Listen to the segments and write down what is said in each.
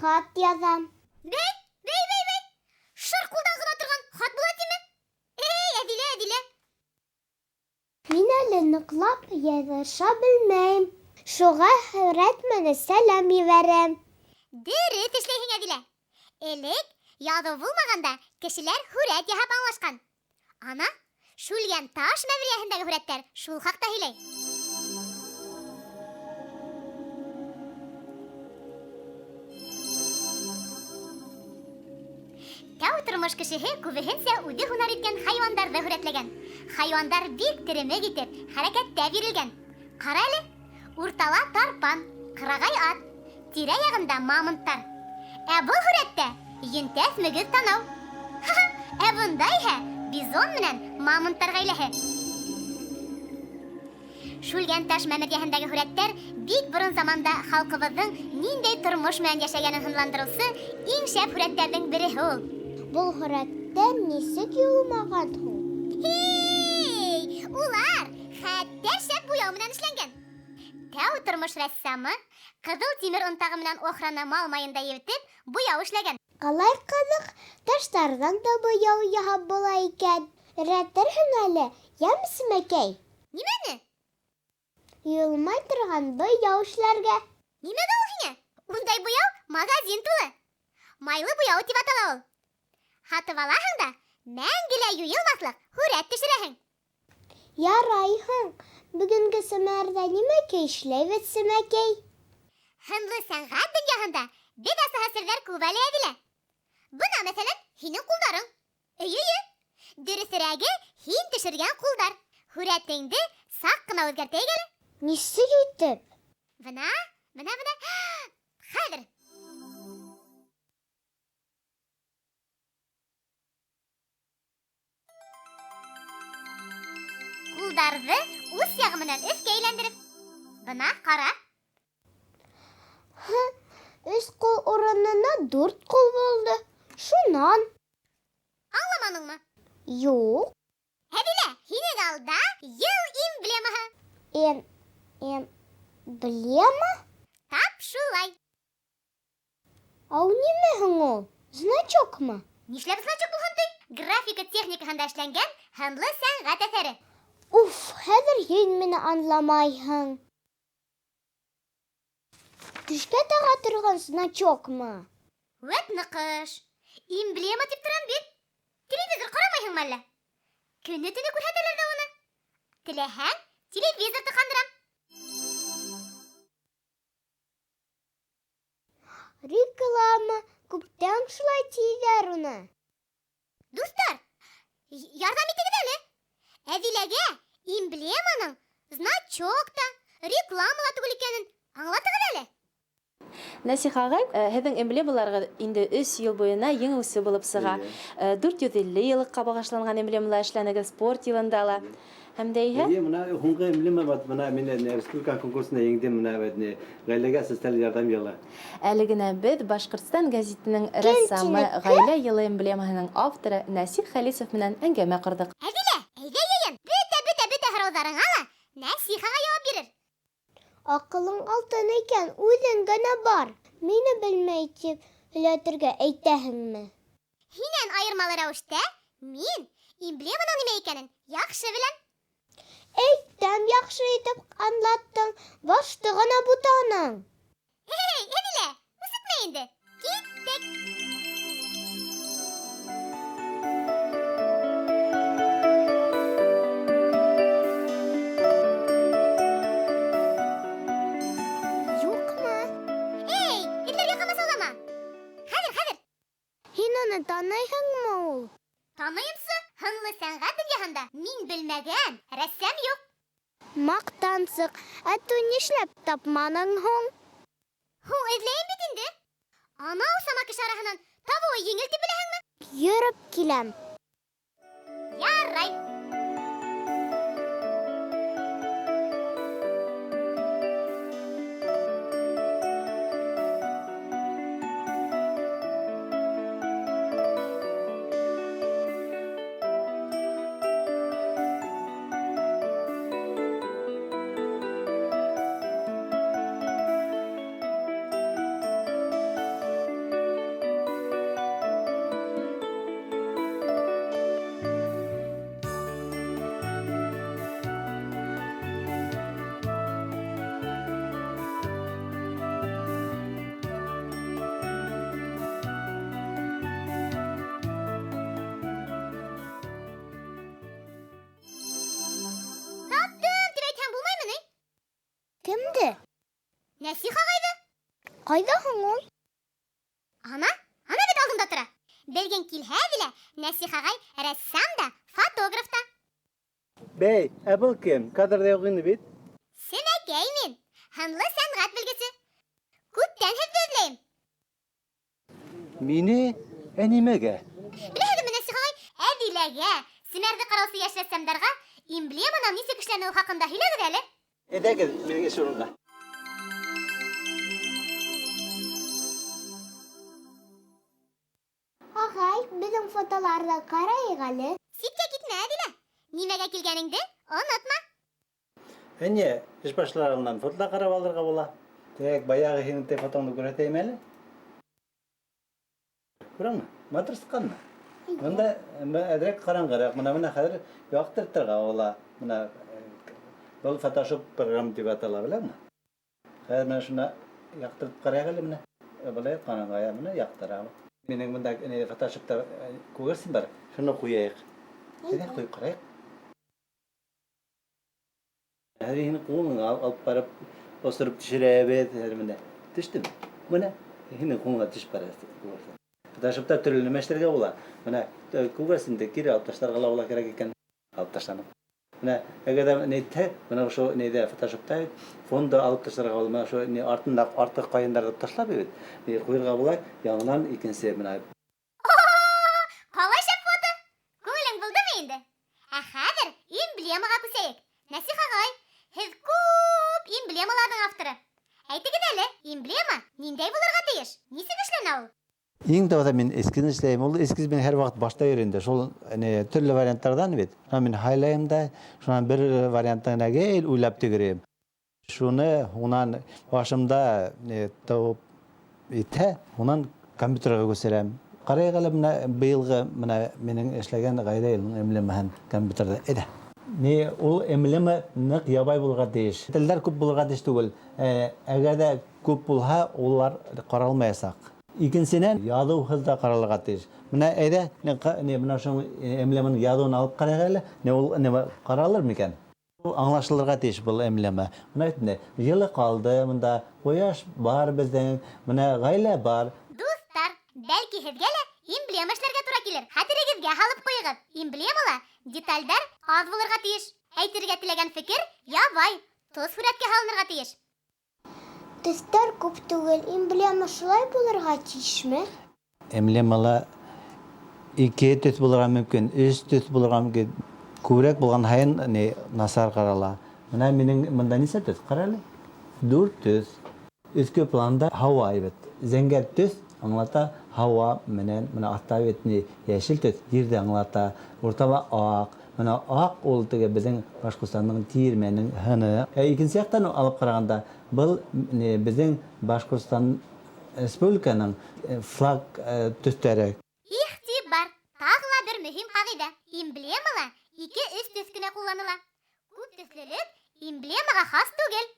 хат яҙам. Бәй, бәй, бәй, бәй. Шыр ҡулдан ғына торған хат була тиме? Эй, Әҙилә, Әҙилә. Мин әле ныҡлап яҙыша белмәйем. Шуға һүрәт менән сәләм ебәрәм. Дөрөҫ эшләйһең, Әҙилә. Элек яҙыу булмағанда кешеләр һүрәт яһап аңлашҡан. Ана, Шүлгән таш мәмерйәһендәге һүрәттәр шул хаҡта һөйләй. Тәү тормош кешеһе күбеһенсә үҙе һунар иткән хайуандарҙы һүрәтләгән. Хайуандар бик теремек итеп, хәрәкәттә бирелгән. Ҡара әле, уртала тарпан, ҡырағай ат, тирә-яғында мамонттар. Ә был һүрәттә йөнтәҫ мөгөҙ танау. Ха-ха, ә бында иһә бизон менән мамонттар ғаиләһе. Шүлгән таш мәмерйәһендәге һүрәттәр бик борон заманда халҡыбыҙҙың ниндәй тормош менән йәшәгәнен һынландырыусы иң шәп һүрәттәрҙең береһе ул. Был һүрәттәр нисек йыуылмаған һуң? Һей, улар хәтәр шәп буяу менән эшләнгән. Тәү тормош рәссамы ҡыҙыл тимер онтағы менән охраны мал майында ебетеп, буяу эшләгән. Ҡалай ҡыҙыҡ, таштарҙан да буяу яһап була икән. Өйрәтерһең әле, йәме, Семәкәй? Нимәне? Йыуылмай торған буяу эшләргә. Нимәгә ул һиңә? Ундай буяу магазин тулы. Майлы буяу тип атала ул. Һатып алаһың да, мәңгелә юйылмаҫлыҡ һүрәт төшөрәһең. Ярай һуң, бөгөнгө семәрҙә нимәкәй эшләйбеҙ, Семәкәй? Һынлы сәнғәт донъяһында беҙ асаһы серҙәр күп әле, Әҙилә. Бына, мәҫәлән, һинең ҡулдарың. Эйе-эйе. Дөрөҫөрәге, һин төшөргән ҡулдар. Һүрәтеңде саҡ ҡына үҙгәртәйек әле. Нисек итеп? Бына, бына, бына. Хәҙер. Ҡулдарҙы ус яғы менән өҫкә әйләндереп. Бына, ҡара. Һы, өс ҡул урынына дүрт ҡул булды. Шунан? Аңламаныңмы? Юҡ. Әҙилә, һинең алда йыл эмблемаһы. Эм, эм, эмблема? Тап шулай. Ау нимә һуң ул? Значокмы? Нишләп значок булһын ти? Графика техникаһында эшләнгән һынлы сәнғәт әҫәре. Уф, хәҙер һин мине аңламайһың. Түшкә таға торған значокмы? Вәт ныҡыш. Эмблема тип торам бит. Телевизор ҡарамайһыңмы әллә? Көнө-төнө күрһәтәләр ҙә уны. Теләһәң, телевизор тоҡандырам. Реклама. Күптән шулай тиҙәр уны. Дуҫтар, ярҙам итегеҙ әле. Әҙиләгә эмблеманың значок та, реклама ла түгел икәнен аңлатығыҙ әле. Нәсих ағай, һеҙҙең эмблемаларығыҙ инде өс йыл буйына еңеүсе булып сыға. 450 йыллыҡҡа бағышланған эмблемалар эшләнегеҙ спорт йылында ла. Һәм дә иһә? Эйе, бына һуңғы эмблема бар, бына мин республика конкурсында еңдем, бына бит, не, ғаиләгә социаль ярҙам йылы. Әле генә беҙ Башҡортостан гәзитенең Кем рәссамы, тинеке? ғаилә йылы эмблемаһының авторы Нәсих Хәлисов менән әңгәмә ҡорҙоҡ. Әҙилә, әйҙә йыйын, бөтә, бөтә, бөтә һорауҙарыңа ла Нәсих ағай яуап бирер. Аҡылың алтын икән, үҙең генә бар. Мине белмәй тип һөйләтергә әйтәһеңме? Һинән айырмалы рәүештә мин эмблеманың нимә икәнен яҡшы беләм. Әйтәм, яҡшы итеп аңлаттың, башты ғына бутаның. Эй, Әҙилә, үсекмә инде. Киттек. Юҡмы? Эй, эҙләргә ҡамасаулама. Хәҙер, хәҙер. Һин уны таныйһыңмы ул? Таныйымсы, һынлы сәнғәт донъяһында мин белмәгән рәссам юҡ. Маҡтансыҡ, ә ту нишләп тапманың һуң? Һуң эҙләйем бит инде. Анау сама кеше араһынан табыуы еңел тип беләһеңме? Йөрөп киләм. Ярай. Нәсих ағайҙы. Ҡайҙа һуң ул? Ана, ана бит алдында тора. Белгең килһә, Әҙилә, Нәсих ағай рәссам да, фотограф та. Бәй, ә был кем? Кадрҙа юҡ ине бит. Сәнәкәй мин, һынлы сәнғәт белгесе. Күптән һеҙҙе эҙләйем. Мине? Ә нимәгә? Беләһегеҙме, Нәсих ағай, Әҙиләгә, Семәрҙе ҡараусы йәш рәссамдарға эмблеманың нисек эшләнеүе хаҡында һөйләгеҙ әле. Әйҙәгеҙ, минең эш урынға. Ағай, беҙҙең фотоларҙы ҡарайыҡ әле. Ситкә китмә, Әҙилә. Нимәгә килгәнеңде онотма. Әне, эш башларынан фотола ҡарап алырға була. Тек, баяғы һинең те фотоңды күрһәтәйем әле. Күрәңме? Матур сыҡҡанмы? Бында әҙерәк ҡараңғыраҡ. Бына бына хәҙер яҡтыртырға була. Бына был Photoshop программа тип атала, беләңме? Хәҙер менә шуны яҡтыртып ҡарайыҡ әле менә. Былай ҡараңғы, менә яҡтыра. Минең бында Photoshopта күгәрсен бар. Шуны ҡуяйыҡ. Әйҙә, ҡуйып ҡарайыҡ. Хәҙер һинең ҡулыңа алып барып осороп төшөрәбеҙ. Хәҙер менә төштөмө? Менә һинең ҡулыңа төшөп бара күгәрсен. Photoshopта төрлө нәмә эшләргә була. Менә күгәрсенде кире алып ташларға ла була кәрәк икән. Алып ташланым. Менә әгәр дә ни әйтһә, менә ошо нейҙә Photoshopта фонды алып ташларға була. Менә ошо ни артында артыҡ ҡайындарҙы ташлап бит. Ни ҡуйырға була, яңынан икенсе менә. Ҡалай шәп фото. Күңелең булдымы инде? Ә хәҙер эмблемаға күсәйек. Нәсих ағай, һеҙ күп эмблемаларҙың авторы. Әйтегеҙ әле, эмблема ниндәй булырға тейеш? Нисек эшләнә ул? Иң тәүҙә мин эскиз эшләйем. Ул эскиз мин һәр ваҡыт башта йөрөй инде. Шул ни төрлө варианттарҙан бит. Шунан мин һайлайым да, шунан бер вариантын гына гел уйлап тегерәйем. Шуны унан башымда ни тыуып итә, унан компьютерға күсерәм. Ҡарайыҡ әле менә быйылғы менә минең эшләгән ғаилә йылының эмблемаһын компьютерҙа. Әйҙә. Ни ул эмблема ныҡ ябай булырға тейеш. Телдәр күп булырға тейеш түгел. Әгәр ҙә күп булһа, улар ҡаралмаясаҡ. Икенсенән, яҙыуһыҙ ҙа ҡаралырға тейеш. Менә әйҙә, ни менә ошо эмблеманың яҙыуын алып ҡарайыҡ әле. Ни ул ни ҡаралыр микән? Ул аңлашылырға тейеш был эмблема. Менә бит инде йылы ҡалды, бында ҡояш бар беҙҙең, менә ғаилә бар. Дуҫтар, бәлки һеҙгә лә эмблема эшләргә тура килер. Хәтерегеҙгә һалып ҡуйығыҙ. Эмблемала детальдәр аҙ булырға тейеш. Әйтергә теләгән фекер ябай, тоҙ һүрәткә һалынырға тейеш. Төҫтәр күп түгел, эмблема шулай булырға тейешме? Эмблемала ике төҫ булырға мөмкин, өс төҫ булырға мөмкин. Күберәк булған һайын ни насар ҡарала. Менә минең бында нисә төҫ? Ҡара әле. 4 төҫ. Өҫкө планда һауа бит. Зәңгәр төҫ аңлата һауа менән, менә аҫта бит ни йәшел төҫ ерҙе аңлата. Уртала аҡ. Менә аҡ ул теге беҙҙең Башҡортостандың тирмәнең һыны. Икенсе яҡтан алып ҡарағанда, был ни беҙҙең Башҡортостан Республиканың флаг төҫтәре. Иғтибар! Тағы ла бер мөһим ҡағиҙә. Эмблемала ике-өс төҫ кенә ҡулланыла. Күп төҫлөлөк эмблемаға хас түгел.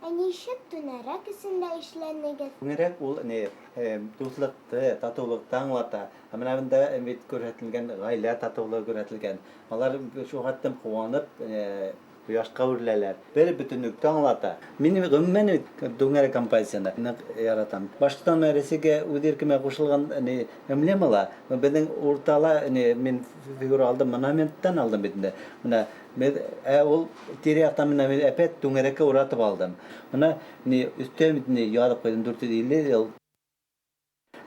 Ә нисек түңәрәк эсендә эшләнегеҙ? Түңәрәк ул ни, дуҫлыҡты, татыулыҡты аңлата. Ә менә бында бит күрһәтелгән ғаилә татыулығы күрһәтелгән. Алар шул хәтлем ҡыуанып, ҡояшҡа үреләләр. Бер бөтөнлөктө аңлата. Мин ғөмүмән түңәрәк композицияны ныҡ яратам. Башҡортостан менән Рәсәйгә үҙ иркемә ҡушылған ни эмблемала беҙҙең уртала ни мин фигура алдым, монументтан алдым бит инде. Менә беҙ, ул тирә яҡтан менә мин әпәт түңәрәккә уратып алдым. Бына ни өҫтә бит ни яҙып ҡуйҙым 450 йыл.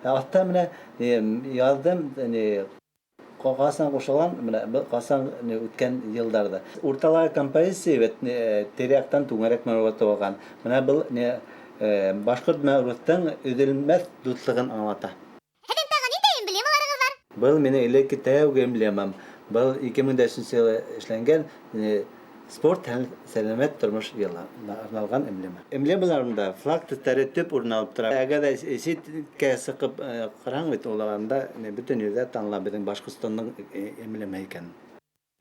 Аҫта менә яҙҙым ни ҡасан ҡушылған, менә был ҡасан ни үткән йылдарҙа. Уртала композиция бит ни, тирә яҡтан түңәрәк менән уратып алған. Менә был ни, башҡорт менән урыҫтың өҙөлмәҫ дуҫлығын аңлата. Һеҙҙең тағы ниндәй эмблемаларығыҙ бар? Был минең элекке тәүге эмблемам. Был ике мең дә өсөнсө йылы эшләнгән, спорт һәм сәләмәт тормош йылы арналған эмблема. Эмблемаларында флаг төҫтәре төп урын алып тора. Әгәр ҙә ситкә сығып, ҡараң бит, ул анда бөтөн ерҙә таныла беҙҙең Башҡортостандың, эмблема икән.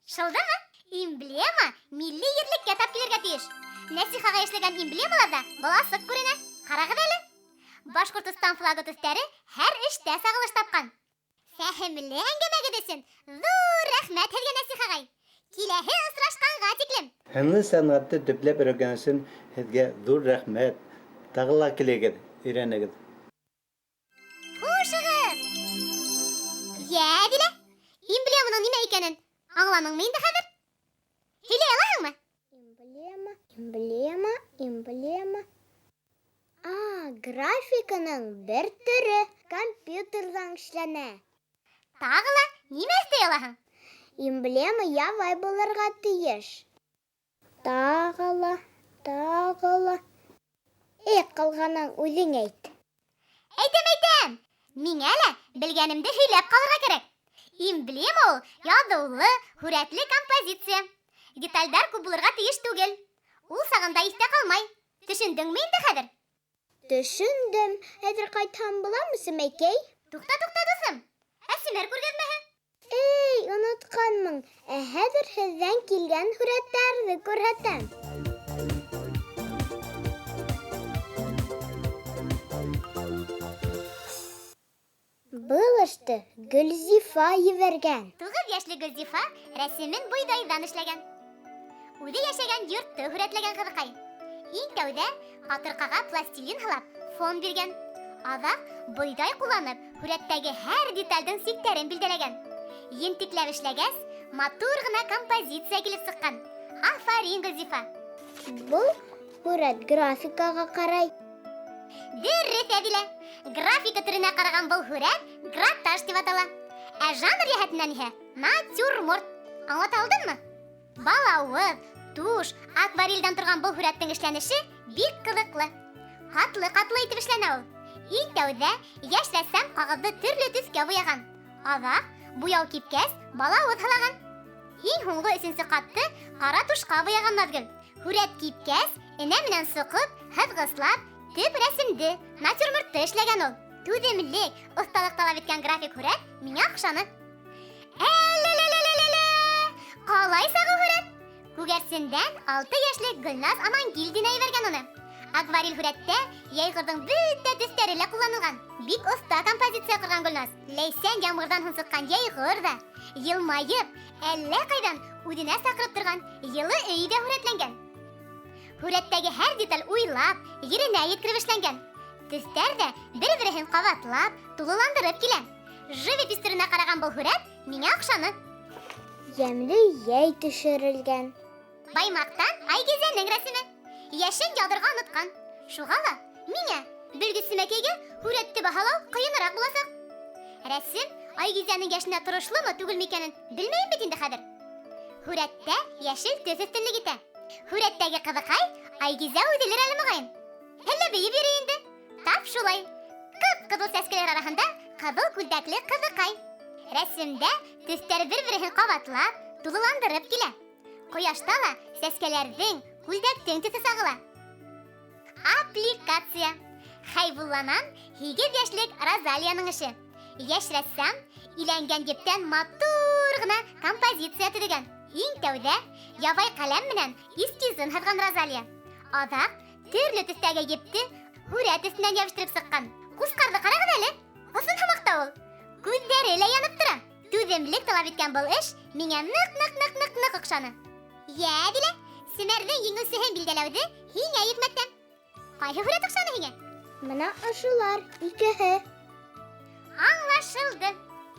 Шылдымы? Эмблема милли ерлеккә тап килергә тейеш. Нәсих ағай эшләгән эмблемаларҙа был асыҡ күренә. Ҡарағыҙ әле. Башҡортостан флагы төҫтәре һәр эштә сағылыш тапҡан. Фәһемле әңгәмәгеҙ өсөн ҙур рәхмәт һеҙгә, Нәсих ағай. Киләһе осрашҡанға тиклем. Һынлы сәнғәтте төпләп өйрәнгән өсөн һеҙгә ҙур рәхмәт. Тағы ла килегеҙ, өйрәнегеҙ. Хушығыҙ! Йә, Әҙилә, эмблеманың нимә икәнен аңланыңмы инде хәҙер? Һөйләй алаһыңмы? Эмблема, эмблема, эмблема. А, графиканың бер төрө компьютерҙан эшләнә. Тағы ла нимә өҫтәй алаһың? Эмблема ябай булырға тейеш. Тағы ла, тағы ла. Эй, ҡалғанын үҙең әйт. Әйтәм, әйтәм. Миңә лә белгәнемде һөйләп ҡалырға кәрәк. Эмблема ул яҙыулы, һүрәтле композиция. Детальдар күп булырға тейеш түгел. Ул сағында иҫтә ҡалмай. Төшөндөңмө инде хәҙер? Төшөндөм. Хәҙер ҡайтһам буламы, Сәмәкәй? Туҡта, туҡта, дуҫым. Ә Семәр күргәҙмәһе? Эй, онотҡанмын. Ә хәҙер һеҙҙән килгән һүрәттәрҙе күрһәтәм. Был эште Гөлзифа ебәргән. 9 йәшле Гөлзифа рәсемен бойҙайҙан эшләгән. Үҙе йәшәгән йортто һүрәтләгән ҡыҙыҡай. Иң тәүҙә ҡатырҡаға пластилин һалап фон биргән. Аҙаҡ бойҙай ҡулланып һүрәттәге һәр детальдең сиктәрен билдәләгән. Ентекләп эшләгәс, матур ғына композиция килеп сыҡҡан. Афарин, Гөлзифа! Был һүрәт графикаға ҡарай. Дөрөҫ, Әҙилә! Графика төрөнә ҡараған был һүрәт гратаж тип атала. Ә жанр йәһәтенән иһә натюрморт. Аңлата алдыңмы? Балауыҙ, туш, акварелдән торған был һүрәттең эшләнеше бик ҡыҙыҡлы. Ҡатлы-ҡатлы итеп эшләнә ул. Иң тәүҙә йәш рәссам ҡағыҙҙы төрлө төҫкә буяған. Аҙаҡ буяу кипкәс, балауыҙ һалаған. Иң һуңғы өсөнсө ҡатты ҡара тушҡа буяған Наҙгөл. Һүрәт кипкәс, энә менән соҡоп, һыҙғыслап, төп рәсемде, натюрмортты эшләгән ул. Түҙемлек, оҫталыҡ талап иткән график һүрәт миңә оҡшаны. Әле-ле-ле-ле-ле! Ҡалай сағыу һүрәт! Күгәрсендән 6 йәшле Гөлназ Амангилдина ебәргән уны. Акварель һүрәттә йәйғырҙың бөтә төҫтәре лә ҡулланылған. Бик оҫта композиция ҡорған Гөлназ. Ләйсән ямғырҙан һуң сыҡҡан йәйғыр ҙа, йылмайып, әллә ҡайҙан үҙенә саҡырып торған йылы өй ҙә һүрәтләнгән. Һүрәттәге һәр деталь уйлап, еренә еткереп эшләнгән. Төҫтәр ҙә бер-береһен ҡабатлап, тулыландырып килә. Живопись төрөнә ҡараған был һүрәт миңә оҡшаны. Йәмле йәй төшөрөлгән. Баймаҡтан Айгизәнең рәсеме. Йәшен яҙырға онотҡан. Шуға ла миңә, Бөлгө Сәмәкәйгә һүрәтте баһалау ҡыйыныраҡ буласаҡ. Рәсем Айгизәнең йәшенә торошломо түгелме икәнен белмәйем бит инде хәҙер. Һүрәттә йәшел төҫ өҫтөнлөк итә. Һүрәттәге ҡыҙыҡай Айгизә үҙелер әле моғайын. Әллә бейеп йөрөй инде. Тап шулай. Ҡып-ҡыҙыл сәскәләр араһында ҡыҙыл күлдәкле ҡыҙыҡай. Рәсемдә төҫтәр бер-береһен ҡабатлап, тулыландырып килә. Ҡояшта ла сәскәләрҙең, күлдәктең төҫө сағыла. Аппликация. Хәйбулланан 8 йәшлек Розалияның эше. Йәш рәссам иләнгән ептән матур ғына композиция төҙөгән. Иң тәүҙә ябай ҡәләм менән эскизын һыҙған Розалия. Аҙаҡ төрлө төҫтәге епте һүрәт өҫтөнән йәбештереп сыҡҡан. Ҡусҡарҙы ҡарағыҙ әле, осон һымаҡта ул. Күҙҙәре лә янып тора. Түҙемлек талап иткән был эш миңә ныҡ-ныҡ-ныҡ-ныҡ-ныҡ оҡшаны. Йә, Әҙилә, Семәрҙең еңеүсеһен билдәләүҙе һиңә йөкмәттем. Ҡайһы һүрәт оҡшаны һиңә? Бына ошолар икеһе. Аңлашылды.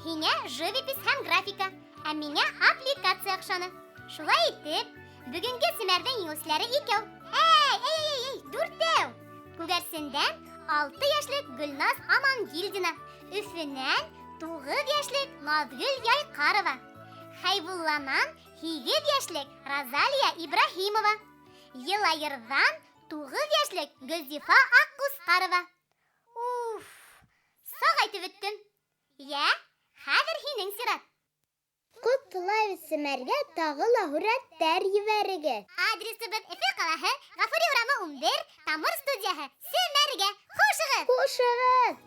Һиңә живопись һәм графика, ә миңә аппликация оҡшаны. Шулай итеп, бөгөнгө Семәрҙең еңеүселәре икәү. Эй, эй, эй, эй, дүртәү. Күгәрсендән 6 йәшлек Гөлназ Амангилдина, Өфөнән 9 йәшлек Наҙгөл Яйҡарова, Хәйбулланан 8 йәшлек Розалия Ибраһимова, Йылайырҙан 9 йәшлек Гөлзифа Аҡҡусҡарова. Уф, саҡ әйтеп бөттөм. Йә, хәҙер һинең сират. Ҡотлайбыҙ Семәргә, тағы ла һүрәттәр ебәрегеҙ. Адресыбыҙ Өфө ҡалаһы, Ғафури урамы 11, Тамыр студияһы. Семәргә. Хушығыҙ! Хушығыҙ!